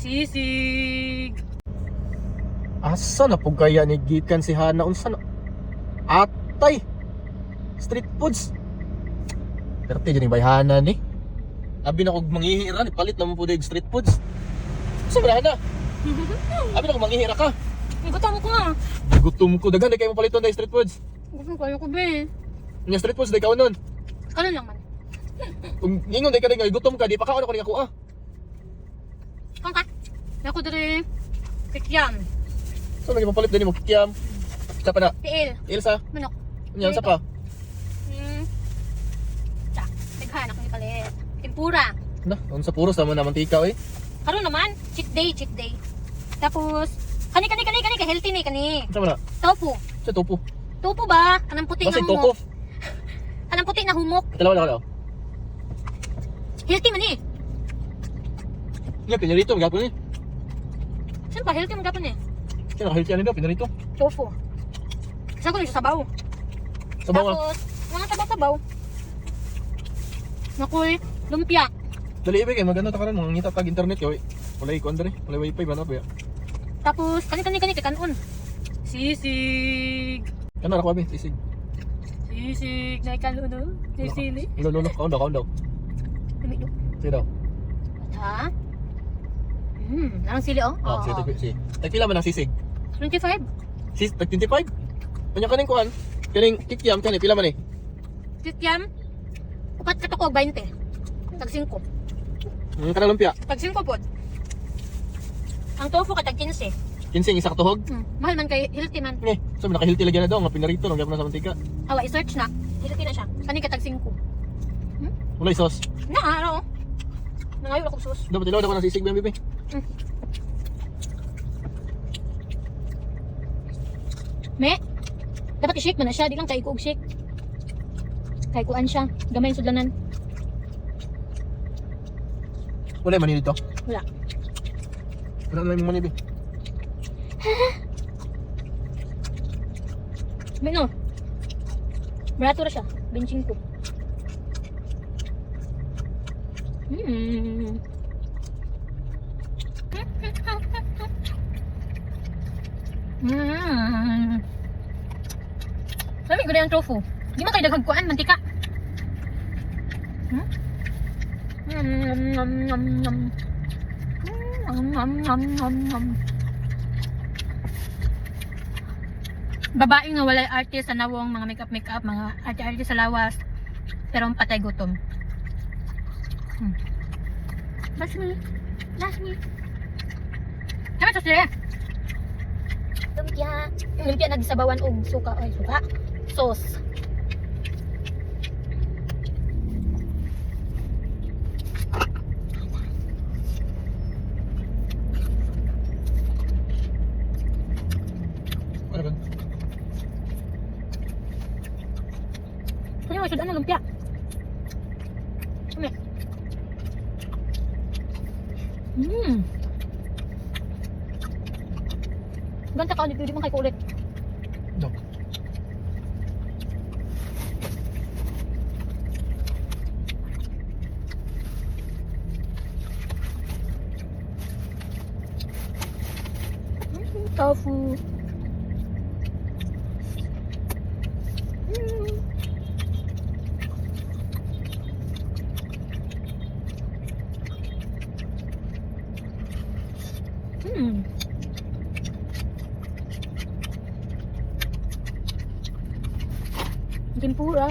Sisig. Asa na po kaya ni gikan si Hana, unsa na? Atay. Street foods. Perte dyan yung bayhana ni. Abi na kog manghihira ni palit naman po dahil street foods. Unsa ba na, Hana? Abi na kog manghihira ka. Gutom ko nga. Gutom ko, daghan di kayo mo paliton dahil street foods. Gutom ko ayoko be. Nya street foods di ka nun. Ano lang man. Kung ingon di ka din nga gutom ka, di pa kaon ako ni ako ah. Kang ka. Ako dire. Kikyam. So lagi mapalit din mo kikiam. Sa pa na. Tiil. Ilsa, Manok. nya sa pa. Sa. Daghan ako ni palit. Tempura. Na, unsa puros naman na mantika eh. Karon naman, cheat day, cheat day. Tapos kani kani kani kani kay healthy ni kani. Unsa man na? Tofu. Sa topo. Tofu ba? Kanang puti Basta nga humok. topo. Kanang puti na humok. Dalawa lang daw. Healthy man eh. Nya pinarito ang gapon ni. Saan pa healthy man gapon eh. Kaya naka-healthy ano daw pinarito. Tofu. Saan ko na siya sabaw? Sabaw nga. Tapos, mga sabaw-sabaw. Nakoy, lumpia. Dali ibig kay maganda ta karon mga ngita tag internet kay walay kuan diri, walay wifi ba na pa ya. Tapos, kani kani kani kay kanon. Sisig. Kana ra ko abi sisig. Sisig na kanon no. May sili. Lo lo lo, kaon daw, kaon daw. Lami no. Sige daw. Ha? Narang sili oh. Ah, sige, tag sige. Tag pila man ang sisig? 25. Sis tag 25. Kanya kaning kuan? Kaning kikiam kani pila man eh? Kikyam. Upat ka to ko 20. Tag 5. Kanang lumpia. Tag 5 pod. Ang tofu ka tag 15. 15 ang isa ka tuhog. Mahal man kay healthy man. Eh, so naka-healthy lagi na daw nga pinarito nang gapon na sa mantika. Awa, i-search na. Healthy na siya. Kani ka tag 5. Walay sauce. Na, ano? Nangayo ako sus. Dapat ilaw daw ko ng sisig ba bibi. Me, dapat i-shake man na siya. Di lang kay ko og shake. Kay kuan siya. Gamay yung sudlanan. Walay man dito. Wala. Wala na yung money bi. Me, no. Barato ra siya. 25. Lami ko na yung tofu. Di man kayo daghag kuan, mantika. Nom, nom, nom, nom. Nom, nom, nom, nom, nom. Babae nga walay arte sa nawong, mga makeup makeup, mga arte-arte sa lawas. Pero ang patay gutom. That's me. That's me. Tama sa sila. Lumpia. Lumpia nagsabawan og suka. Ay, suka. Sauce. Ano ba? Kunin mo, sudan na lumpia. Kami. Ganta ka ulit, hindi man kay ulit. No. Tofu. Tempura.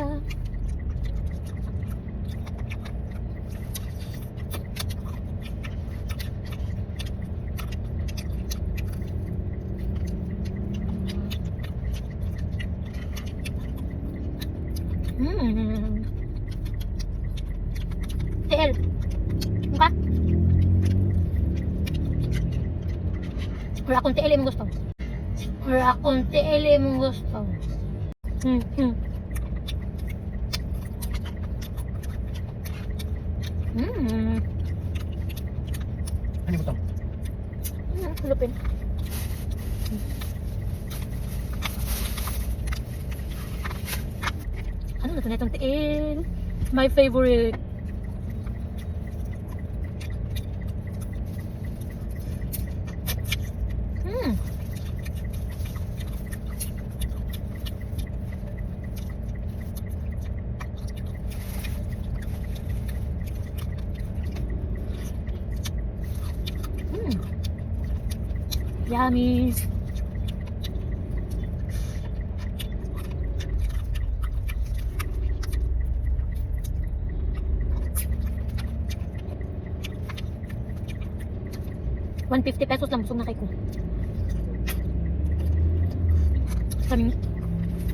TL. Mukha. Wala akong TL mong gusto. Wala akong TL mong gusto. Ano ba tang? Lupin. Ano na ito na itong tiil? My favorite. Yummy. ₱150 lang, busog na kay ko.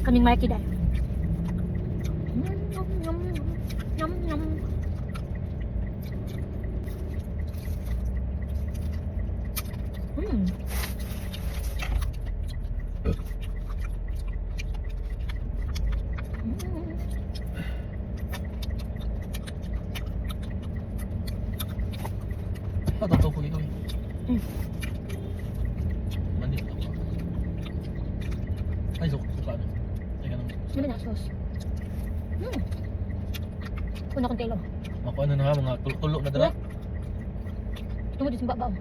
Kaming Marky dahil. Yum, yum, yum, yum. Ah, totoo po ikaw eh. Mandi ako. Ay, suka, suka ano. Teka lang. Ano na sauce? Una kong telo. Makuha na nga mga tulo na dala. Tungod sa babaw.